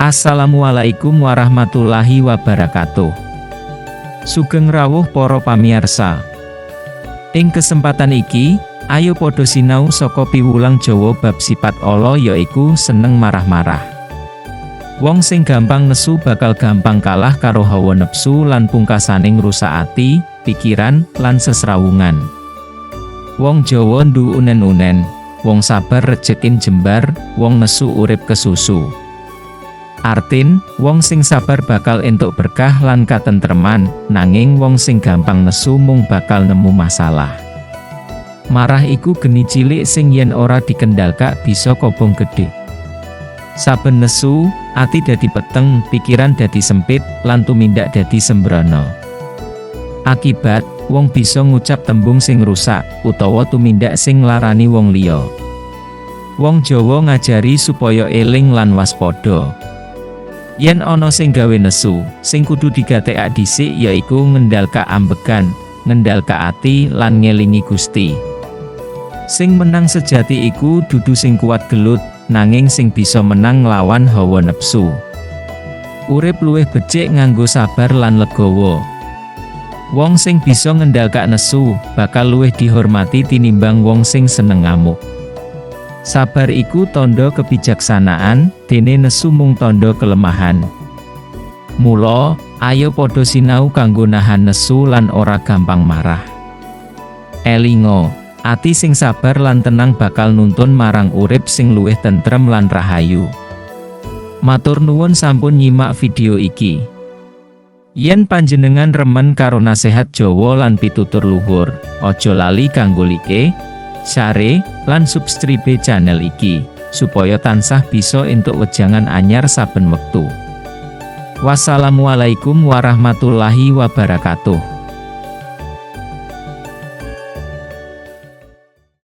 Assalamualaikum warahmatullahi wabarakatuh. Sugeng rawuh para pamirsa. Ing kesempatan iki, ayo padha sinau saka piwulang Jawa bab sipat ala, yaiku seneng marah-marah. Wong sing gampang nesu bakal gampang kalah karo hawa nepsu lan pungkasane ngrusak ati, pikiran, lan sesrawungan. Wong Jawa nduwe unen-unen, wong sabar rejekine jembar, wong nesu urip kesusu. Artine, wong sing sabar bakal entuk berkah lan katentreman, nanging wong sing gampang nesu mung bakal nemu masalah. Marah iku geni cilik sing yen ora dikendhalkak bisa kobong gedhe. Saben nesu, ati dadi peteng, pikiran dadi sempit, lan tumindak dadi sembrono. Akibat, wong bisa ngucap tembung sing rusak, utawa tumindak sing nglarani wong liya. Wong Jawa ngajari supaya eling lan waspada. Yen ana sing gawe nesu, sing kudu digatekak dhisik yaiku ngendhalkak ambekan, ngendhalkak ati lan ngelingi Gusti. Sing menang sejati iku dudu sing kuat gelut, nanging sing bisa menang nglawan hawa nepsu. Urip luwih becik nganggo sabar lan legawa. Wong sing bisa ngendhalkak nesu, bakal luwih dihormati tinimbang wong sing seneng ngamuk. Sabar iku tandha kebijaksanaan, dene nesu mung tandha kelemahan. Mula, ayo padha sinau kanggo nahan nesu lan ora gampang marah. Elinga, ati sing sabar lan tenang bakal nuntun marang urip sing luwih tentrem lan rahayu. Matur nuwun sampun nyimak video iki. Yen panjenengan remen karo nasehat Jawa lan pitutur luhur, aja lali kanggo like, share, lan subscribe channel iki, supaya tansah bisa entuk wejangan anyar saben wektu. Wassalamualaikum warahmatullahi wabarakatuh.